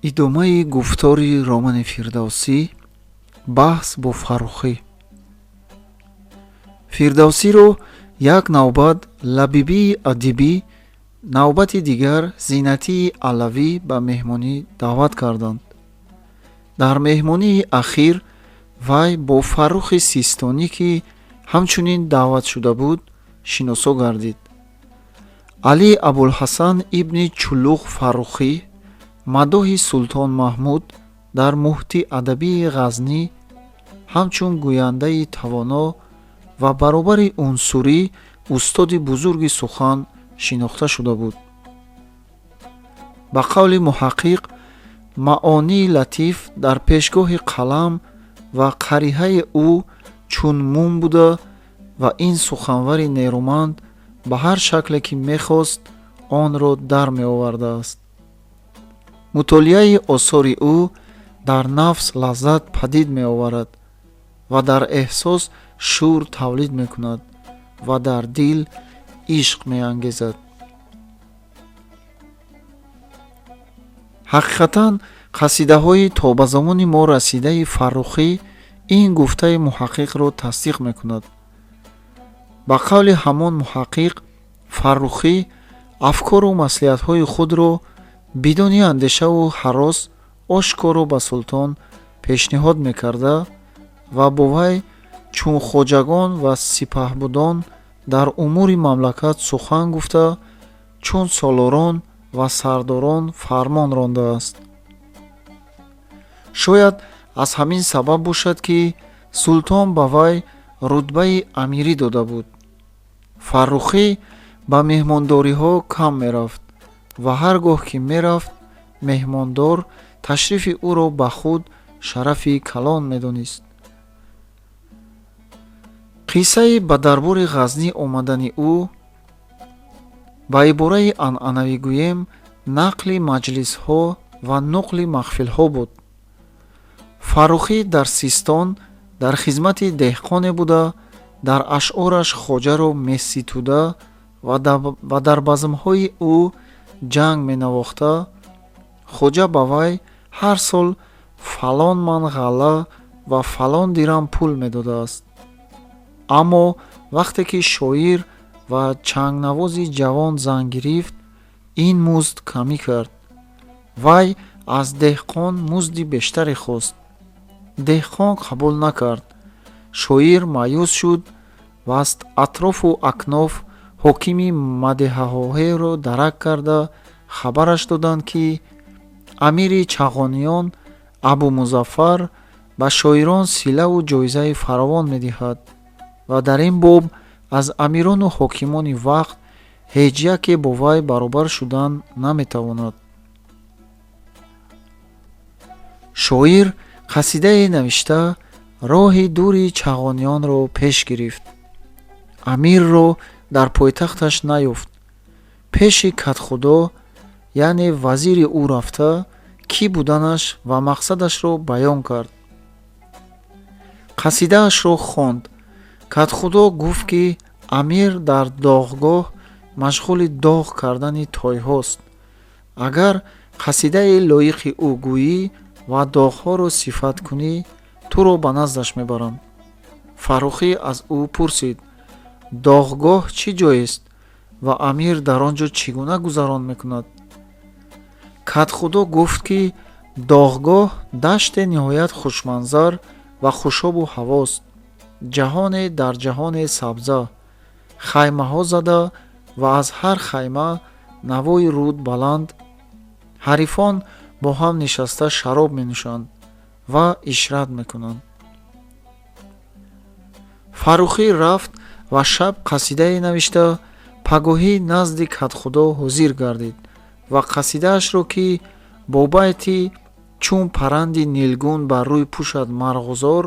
Идомаи гуфтори романи Фирдавсӣ, баҳс бо Фаррухӣ. Фирдавсиро як навбат Лабибии адибӣ, навбати дигар Зинатии Алавӣ ба меҳмонӣ даъват карданд. Дар меҳмонии ахир вай бо Фаррухи Систонӣ, ки ҳамчунин даъват шуда буд, шиносо гардид. Алӣ Абулҳасан ибни Чулуғ Фаррухӣ, маддоҳи Султон Маҳмуд, дар муҳити адабии Ғазнӣ ҳамчун гӯяндаи тавоно ва баробари унсурӣ устоди бузурги сухан шинохта шуда буд. Ба қавли муҳаққиқ, маъонии латиф дар пешгоҳи қалам ва қариҳаи ӯ чун мум буда ва ин суханвари нерӯманд ба ҳар шакле ки мехост, онро дар меовардааст. Мутолиаи осори ӯ дар нафс лаззат падид меоварад ва дар эҳсос шӯр тавлид мекунад ва дар дил ишқ меангезад. Ҳақиқатан, қасидаҳои то ба замони мо расидаи Фаррухӣ ин гуфтаи муҳаққиқро тасдиқ мекунад. Ба қавли ҳамон муҳаққиқ, Фаррухӣ афкору маслиҳатҳои худро бидуни андешаву ҳарос ошкоро ба султон пешниҳод мекарда ва бо вай чун хоҷагон ва сипаҳбудон дар умури мамлакат сухан гуфта, чун солорон ва сардорон фармон рондааст. Шояд аз ҳамин сабаб бошад, ки султон ба вай рутбаи амирӣ дода буд. Фаррухӣ ба меҳмондориҳо кам мерафт ва ҳар гоҳ ки мерафт, меҳмондор ташрифи ӯро ба худ шарафи калон медонист. Қиссаи ба дарбори Ғазнӣ омадани ӯ, ба ибораи анъанавӣ гӯем, нақли маҷлисҳо ва нуқли маҳфилҳо буд. Фаррухӣ дар Систон дар хизмати деҳқоне буда, дар ашъораш хоҷаро меситуда ва дар базмҳои ӯ ҷанг менавохта, хоҷа ба вай ҳар сол фалон ман ғалла ва фалон дирам пул медодааст. Аммо вақте ки шоир ва чангнавози ҷавон зан гирифт, ин музд камӣ кард. Вай аз деҳқон музди бештаре хост. Деҳқон қабул накард. Шоир маъюс шуд ва аз атрофу акноф ҳокими мадеҳаҳоеро дарак карда хабараш доданд, ки амири Чағониён Абумузаффар ба шоирон силаву ҷоизаи фаровон медиҳад ва дар ин боб аз амирону ҳокимони вақт ҳеҷ яке бо вай баробар шудан наметавонад. Шоир қасидае навишта роҳи дури Чағониёнро пеш гирифт. Амирро дар пойтахташ наёфт. Пеши катхудо, яъне вазири ӯ рафта, кӣ буданаш ва мақсадашро баён кард. Қасидаашро хонд. Катхудо гуфт, ки амир дар доғгоҳ машғули доғ кардани тойҳост. Агар қасидаи лоиқи ӯ гӯӣ ва доғҳоро сифат кунӣ, туро ба наздаш мебарам. Фаррухӣ аз ӯ пурсид: доғгоҳ чӣ ҷоест ва амир дар он ҷо чӣ гуна гузарон мекунад? Катхудо гуфт, ки доғгоҳ даште ниҳоят хушманзар ва хушобу ҳавост, ҷаҳоне дар ҷаҳоне сабза, хаймаҳо зада ва аз ҳар хайма навои руд баланд, ҳарифон бо ҳам нишаста шароб менӯшанд ва ишрат мекунанд. Фаррухӣ рафт ва шаб қасидае навишта, пагоҳӣ назди катхудо ҳозир гардид ва қасидаашро, ки бо байти чун паранди нилгун бар рӯй пӯшад марғузор,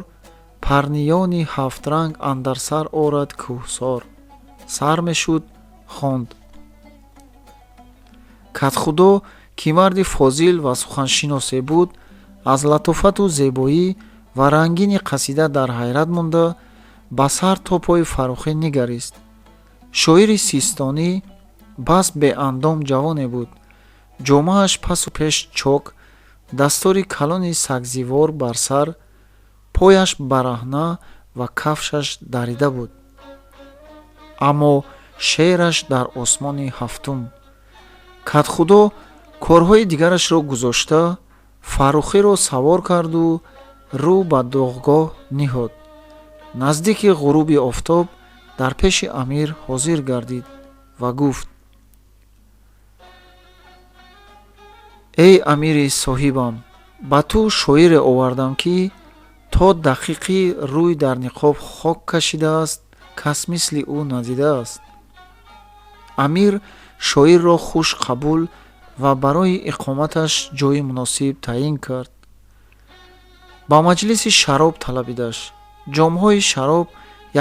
парниёни ҳафтранг андар сар орад кӯҳсор, сар мешуд, хонд. Катхудо, ки марди фозил ва суханшиносе буд, аз латофату зебоӣ ва рангини қасида дар ҳайрат монда, ба сар то пои Фаррухӣ нигарист. Шоири систонӣ бас беандом ҷавоне буд. Ҷомааш пасу пеш чок, Дастори калони сагзивор бар сар, пояш бараҳна ва кафшаш дарида буд. Аммо шеъраш дар осмони ҳафтум. Кадхудо корҳои дигарашро гузошта, Фаррухиро савор карду рӯ ба доғгоҳ ниҳод. Наздики ғуруби офтоб дар пеши амир ҳозир гардид ва гуфт: эй амири соҳибам, ба ту шоире овардам, ки то дақиқӣ рӯй дар ниқоб хок кашидааст, кас мисли ӯ надидааст. Амир шоирро хуш қабул ва барои иқоматаш ҷои муносиб таъин кард. Ба маҷлиси шароб талабидаш. Ҷомҳои шароб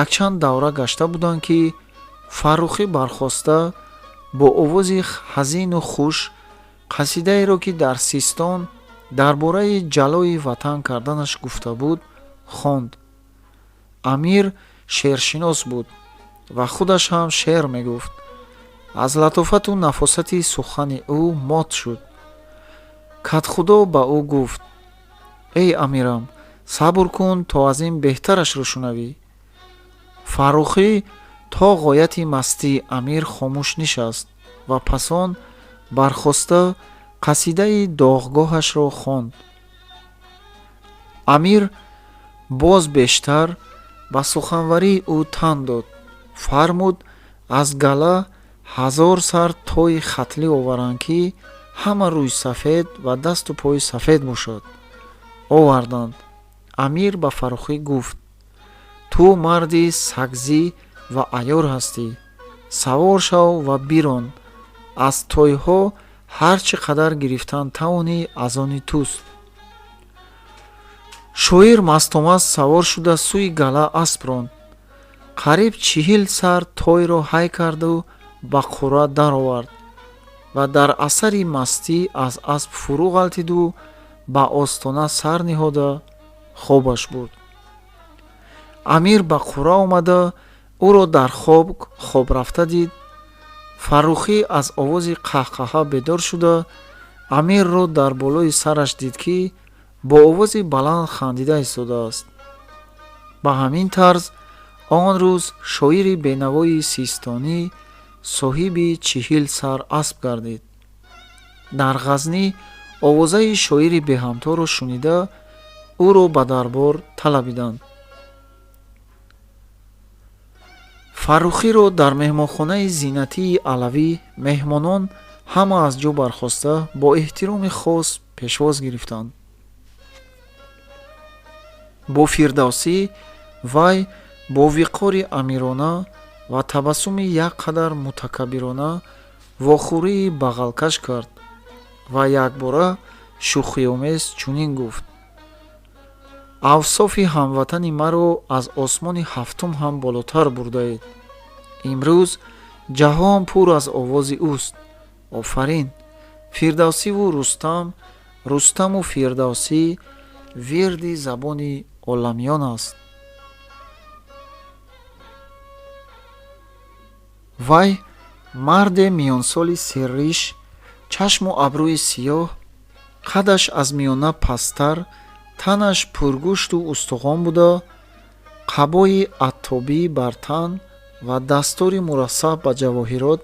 якчанд давра гашта буданд, ки Фаррухӣ бархоста бо овози ҳазину хуш қасидаеро, ки дар Систон дар бораи ҷалои ватан карданаш гуфта буд, хонд. Амир шеършинос буд ва худаш ҳам шеър мегуфт. Аз латофату нафосати сухани ӯ мот шуд. Кадхудо ба ӯ гуфт: эй амирам, сабр кун то аз ин беҳтарашро шунавӣ. Фаррухӣ то ғояти мастии амир хомӯш нишаст ва пас он бархоста қасидаи доғгоҳашро хонд. Амир боз бештар ба суханварии ӯ тан дод. Фармуд аз гала 1000 сар тои хатлӣ оваранд, ки ҳама рӯй сафед ва дасту пои сафед бошад. Оварданд. Амир ба Фаррухӣ гуфт: ту марди сагзӣ ва аёр ҳастӣ. Савор шав ва бирон. Аз тойҳо ҳар чӣ қадар гирифтан тавонӣ, аз они туст. Шоир мастомаст савор шуда сӯи гала асп ронд. Қариб 40 сар тойро ҳай карду ба қурра даровард ва дар асари мастӣ аз асп фурӯ ғалтиду ба остона сар ниҳода хобаш бурд. Амир ба қурра омада ӯро дар хоб хоб рафта дид. Фаррухӣ аз овози қаҳқаҳа бедор шуда амирро дар болои сараш дид, ки бо овози баланд хандида истодааст. Ба ҳамин тарз он рӯз шоири бенавои систонӣ соҳиби 40 сар асп гардид. Дар Ғазнӣ овозаи шоири беҳамторо шунида ӯро ба дарбор талабиданд. Фаррухиро дар меҳмонхонаи зинатии алавӣ меҳмонон ҳама аз ҷо бархоста бо эҳтироми хос пешвоз гирифтанд. Бо Фирдавсӣ вай бо виқори амирона ва табассуми як қадар мутакаббирона вохӯрии бағалкаш кард ва якбора шӯхиомез чунин гуфт: авсофи ҳамватани маро аз осмони ҳафтум ҳам болотар бурдаед. Имрӯз ҷаҳон пур аз овози ӯст. Офарин! Фирдавсиву Рустам, Рустаму Фирдавсӣ вирди забони оламиён аст. Вай марде миёнсоли серриш, чашму абрӯи сиёҳ, қадаш аз миёна пасттар, танаш пургӯшту устухон буда, қабои аттобӣ бар тан ва дастори мурассаъ ба ҷавоҳирот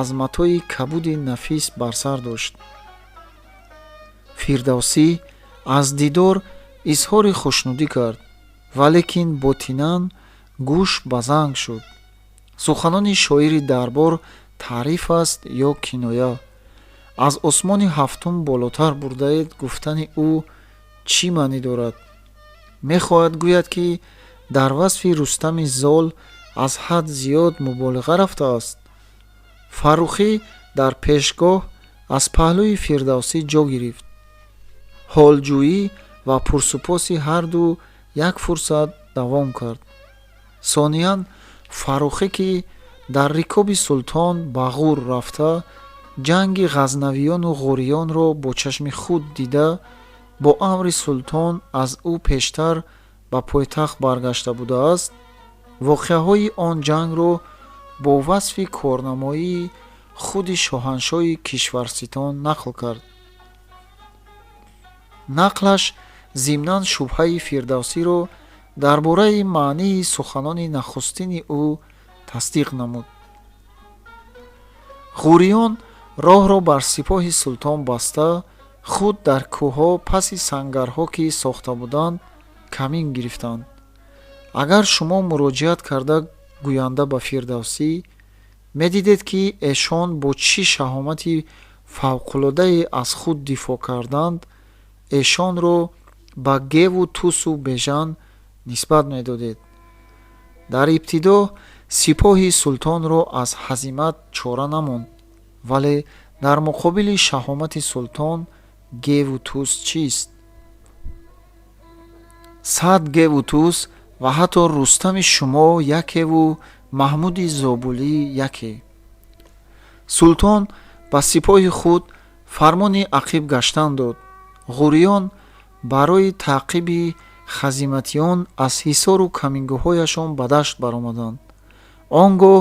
аз матои кабуди нафис бар сар дошт. Фирдавсӣ аз дидор изҳори хушнудӣ кард, валекин ботинан гӯш ба занг шуд. Суханони шоири дарбор таъриф аст ё киноя? Аз осмони ҳафтум болотар бурдаед гуфтани ӯ чӣ маънӣ дорад? Мехоҳад гӯяд, ки дар васфи Рустами зол аз ҳад зиёд муболиға рафтааст. Фаррухӣ дар пешгоҳ аз паҳлӯи Фирдавсӣ ҷо гирифт. Ҳолҷӯӣ ва пурсупоси ҳарду як фурсат давом кард. Сониян Фаррухӣ, ки дар рикоби султон ба Ғур рафта, ҷанги ғазнавиёну ғуриёнро бо чашми худ дида, бо амри султон аз ӯ пештар ба пойтахт баргашта будааст, воқеаҳои он ҷангро бо васфи корнамоии худи шоҳаншоҳи кишварситон нақл кард. Нақлаш зимнан шубҳаи Фирдавсиро дар бораи маънии суханони нахустини ӯ тасдиқ намуд. Ғуриён роҳро бар сипоҳи султон баста, худ дар кӯҳҳо паси сангарҳо, ки сохта буданд, камин гирифтанд. Агар шумо муроҷиат карда гӯянда ба Фирдавсӣ медидед, ки эшон бо чӣ шаҳомати фавқулоддае аз худ дифоъ карданд, эшонро ба Геву Тусу Бежан нисбат медодед. Дар ибтидо сипоҳи султонро аз ҳазимат чора намонд, вале дар муқобили шаҳомати султон Геву Тус чист? 100 Геву Тус ва ҳатто Рустами шумо якеву Маҳмуди Зобулӣ яке. Султон ба сипоҳи худ фармони ақиб гаштан дод. Ғуриён барои таъқиби хазиматиён аз ҳисору камингоҳҳояшон ба дашт баромаданд. Он гоҳ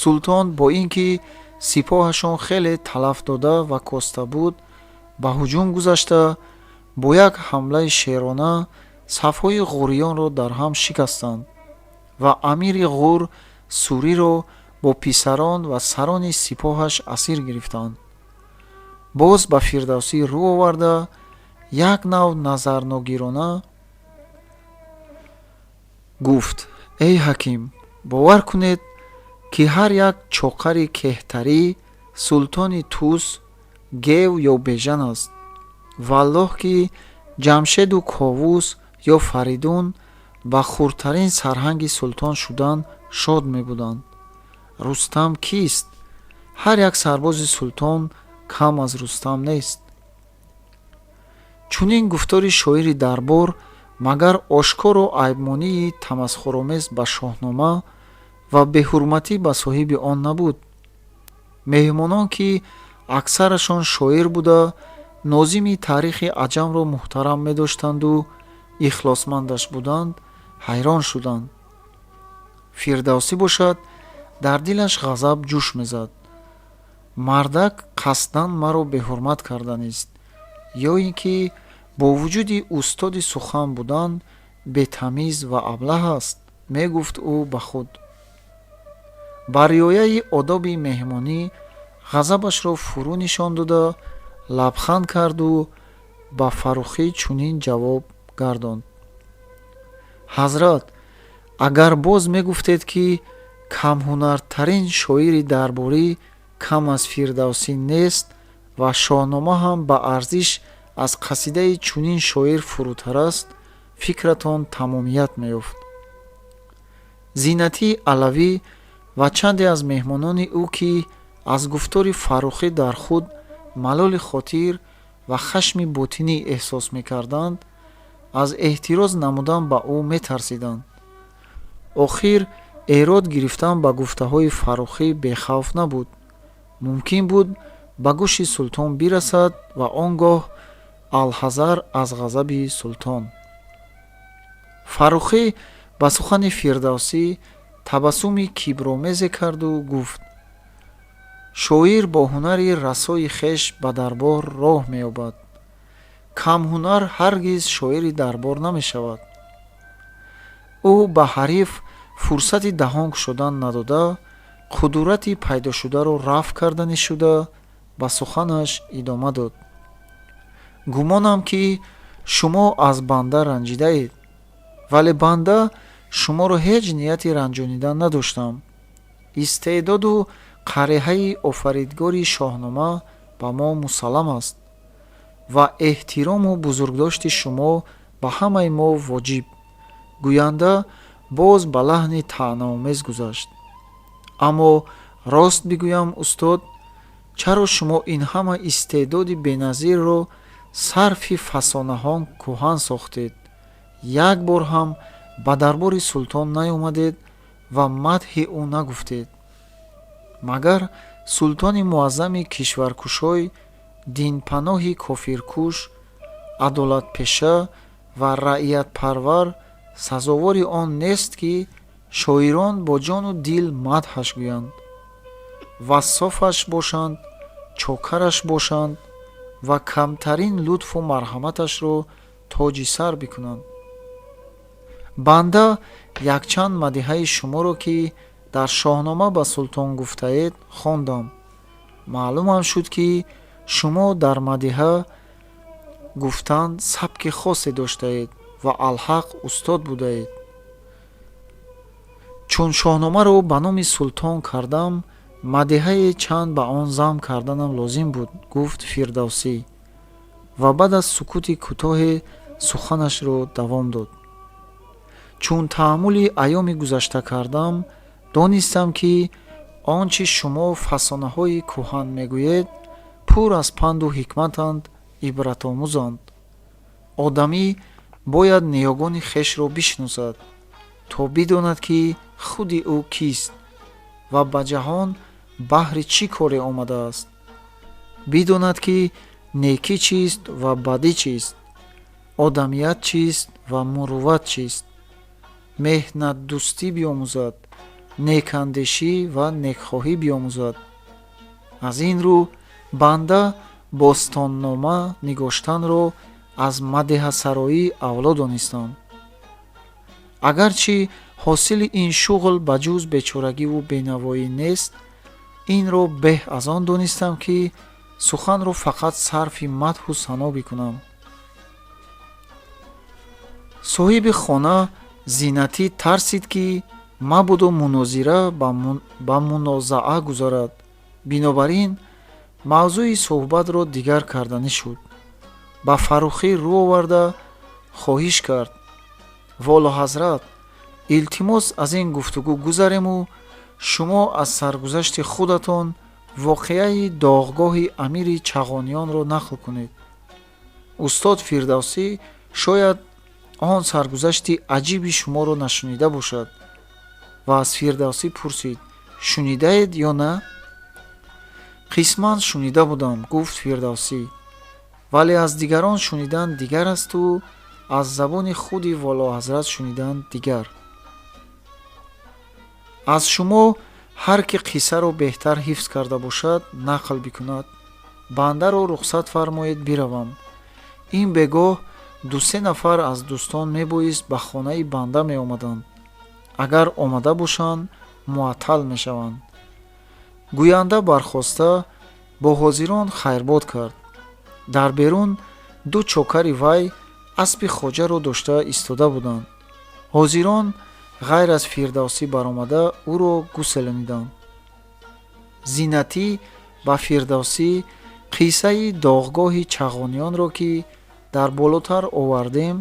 султон бо ин ки сипоҳашон хеле талаф дода ва коста буд, ба ҳуҷум гузашта, бо як ҳамлаи шерона сафҳои ғуриёнро дар ҳам шикастанд ва амири Ғур Суриро бо писарон ва сарони сипоҳаш асир гирифтанд. Боз ба Фирдавсӣ рӯ оварда, як нав назарногирона гуфт: «Эй ҳаким, бовар кунед, ки ҳар як чоқари кеҳтарӣ султони Тус, Гев ё Бежан аст. Валлоҳ, ки Ҷамшеду Ковус ё Фаридун ба хурдтарин сарҳанги султон шудан шод мебуданд. Рустам кист? Ҳар як сарбози султон кам аз Рустам нест». Чунин гуфтори шоири дарбор магар ошкоро айбмонии тамасхуромез ба Шоҳнома ва беҳурматӣ ба соҳиби он набуд? Меҳмонон, ки аксарашон шоир буда, нозими таърихи аҷамро муҳтарам медоштанду ихлосмандаш буданд, ҳайрон шуданд. Фирдавсӣ бошад, дар дилаш ғазаб ҷӯш мезад. Мардак қасдан маро беҳурмат карданист ё ин ки бо вуҷуди устоди сухан будан бетамиз ва аблаҳ аст, мегуфт ӯ ба худ. Ба риояи одоби меҳмонӣ ғазабашро фурӯ нишон дода, лабханд карду ба Фаррухӣ чунин ҷавоб гардонд: «Ҳазрат, агар боз мегуфтед, ки камҳунартарин шоири дарборӣ кам аз Фирдавсӣ нест ва Шоҳнома ҳам ба арзиш аз қасидаи чунин шоир фурӯтар аст, фикратон тамомият меёфт». Зинатии Алавӣ ва чанде аз меҳмонони ӯ, ки аз гуфтори Фаррухӣ дар худ малоли хотир ва хашми ботинӣ эҳсос мекарданд, аз эътироз намудан ба ӯ метарсиданд. Охир эрод гирифтан ба гуфтаҳои Фаррухӣ бехавф набуд. Мумкин буд ба гӯши султон бирасад ва он гоҳ алҳазар аз ғазаби султон. Фаррухӣ ба сухани Фирдавсӣ табассуми кибромезе карду гуфт: «Шоир бо ҳунари расои хеш ба дарбор роҳ меёбад. Камҳунар ҳаргиз шоири дарбор намешавад». Ӯ ба ҳариф фурсати даҳон кушодан надода, қудурати пайдошударо рафъ карданӣ шуда, ба суханаш идома дод: «Гумонам, ки шумо аз банда ранҷидаед, вале банда шуморо ҳеҷ нияти ранҷонидан надоштам. Истеъдоду қариҳаи офаридгори Шоҳнома ба мо мусаллам аст ва эҳтирому бузургдошти шумо ба ҳамаи мо воҷиб». Гӯянда боз ба лаҳни таънаомез гузашт: «Аммо рост бигӯям, устод, чаро шумо ин ҳама истеъдоди беназирро сарфи фасонаҳон кӯҳан сохтед, як бор ҳам ба дарбори султон наёмадед ва мадҳи ӯ нагуфтед? Магар султони муаззами кишваркушой, динпаноҳи кофиркуш, адолатпеша ва раиятпарвар сазовори он нест, ки шоирон бо ҷону дил мадҳаш гӯянд, вассофаш бошанд, чокараш бошанд, Ва камтарин лутфу марҳаматашро тоҷи сар бикунанд. Банда якчанд мадиҳаи шуморо, ки дар Шоҳнома ба султон гуфтаед, хондам. Маълумам шуд, ки шумо дар мадиҳа гуфтан сабки хосе доштаед ва алҳақ устод будаед. Чун Шоҳномаро ба номи султон кардам, мадиҳае чанд ба он зам карданам лозим буд, гуфт Фирдавсӣ ва баъд аз сукути кӯтоҳе суханашро давом дод. Чун таъаммули айёми гузашта кардам, донистам, ки он чӣ шумо фасонаҳои кӯҳан мегӯед, пур аз панду ҳикматанд, ибратомӯзанд. Одамӣ бояд ниёгони хешро бишиносад, то бидонад, ки худи ӯ кист ва ба ҷаҳон баҳри чӣ коре омадааст, бидонад, ки некӣ чист ва бадӣ чист, одамият чист ва мурувват чист, меҳнатдӯстӣ биомӯзад, некандешӣ ва некхоҳӣ биомӯзад. Аз ин рӯ банда бостоннома нигоштанро аз мадиҳасароӣ авло донистам. Агарчи ҳосили ин шуғл ба ҷуз бечорагиву бенавоӣ нест, инро беҳ аз он донистам, ки суханро фақат сарфи мадҳу сано бикунам. Соҳиби хона Зинатӣ тарсид, ки мабодо мунозира ба мунозаа гузарад. Бинобар ин мавзӯи суҳбатро дигар карданӣ шуд. Ба Фаррухӣ рӯ оварда хоҳиш кард: Волоҳазрат, илтимос, аз ин гуфтугӯ гузарему шумо аз саргузашти худатон воқеаи доғгоҳи амири Чағониёнро нақл кунед. Устод Фирдавсӣ шояд он саргузашти аҷиби шуморо нашунида бошад. Ва аз Фирдавсӣ пурсид: шунидаед ё на? Қисман шунида будам, гуфт Фирдавсӣ, вале аз дигарон шунидан дигар асту аз забони худи волоҳазрат шунидан дигар. Аз шумо ҳар ки қиссаро беҳтар ҳифз карда бошад, нақл бикунад. Бандаро рухсат фармоед, биравам. Ин бегоҳ ду-се нафар аз дӯстон мебоист ба хонаи банда меомаданд. Агар омада бошанд, муаттал мешаванд. Гӯянда бархоста бо ҳозирон хайрбод кард. Дар берун ду чокари вай аспи хоҷаро дошта истода буданд. Ҳозирон ғайр аз Фирдавсӣ баромада ӯро гуселониданд. Зинатӣ ба Фирдавсӣ қиссаи доғгоҳи Чағониёнро, ки дар болотар овардем,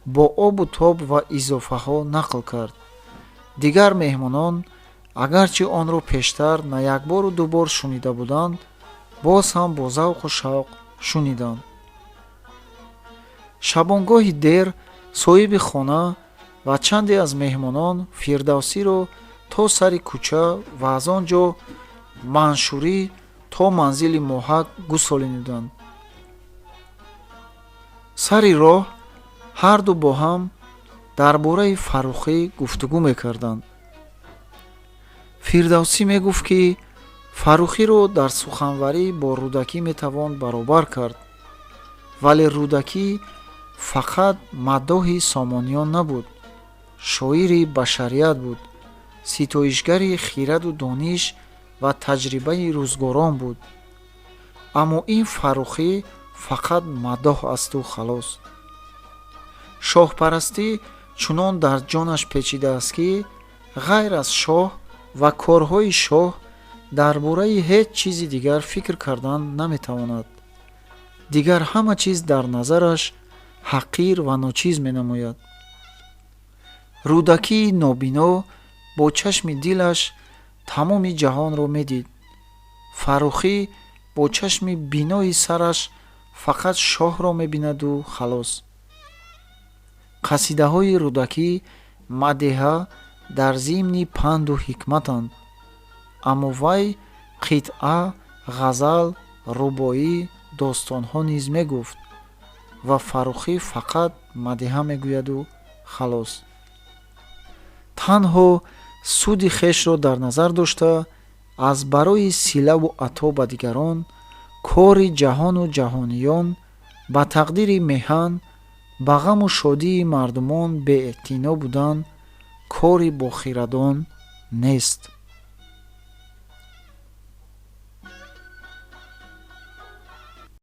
бо обу тоб ва изофаҳо нақл кард. Дигар меҳмонон агарчи онро пештар на якбору дубор шунида буданд, боз ҳам бо завқу шавқ шуниданд. Шабонгоҳи дер соҳиби хона ва чанде аз меҳмонон Фирдавсиро то сари кӯча ва аз он ҷо маншурӣ то манзили Моҳак гусолиниданд. Сари роҳ ҳарду бо ҳам дар бораи Фаррухӣ гуфтугӯ мекарданд. Фирдавсӣ мегуфт, ки Фаррухиро дар суханварӣ бо Рӯдакӣ метавон баробар кард, вале Рӯдакӣ фақат маддоҳи Сомониён набуд, шоири башарият буд, ситоишгари хираду дониш ва таҷрибаи рӯзгорон буд. Аммо ин Фаррухӣ фақат маддоҳ асту халос. Шоҳпарастӣ чунон дар ҷонаш печидааст, ки ғайр аз шоҳ ва корҳои шоҳ дар бораи ҳеҷ чизи дигар фикр кардан наметавонад. Дигар ҳама чиз дар назараш ҳақир ва ночиз менамояд. Рӯдакии нобино бо чашми дилаш тамоми ҷаҳонро медид. Фаррухӣ бо чашми бинои сараш фақат шоҳро мебинаду халос. Қасидаҳои Рӯдакӣ мадиҳа дар зимни панду ҳикматанд, аммо вай қитъа, ғазал, рубоӣ, достонҳо низ мегуфт ва Фаррухӣ фақат мадиҳа мегӯяду халос. Танҳо суди хешро дар назар дошта, аз барои силаву ато ба дигарон Кори ҷаҳону ҷаҳониён, ба тақдири меҳан, ба ғаму шодии мардумон беэътино будан кори бохирадон нест.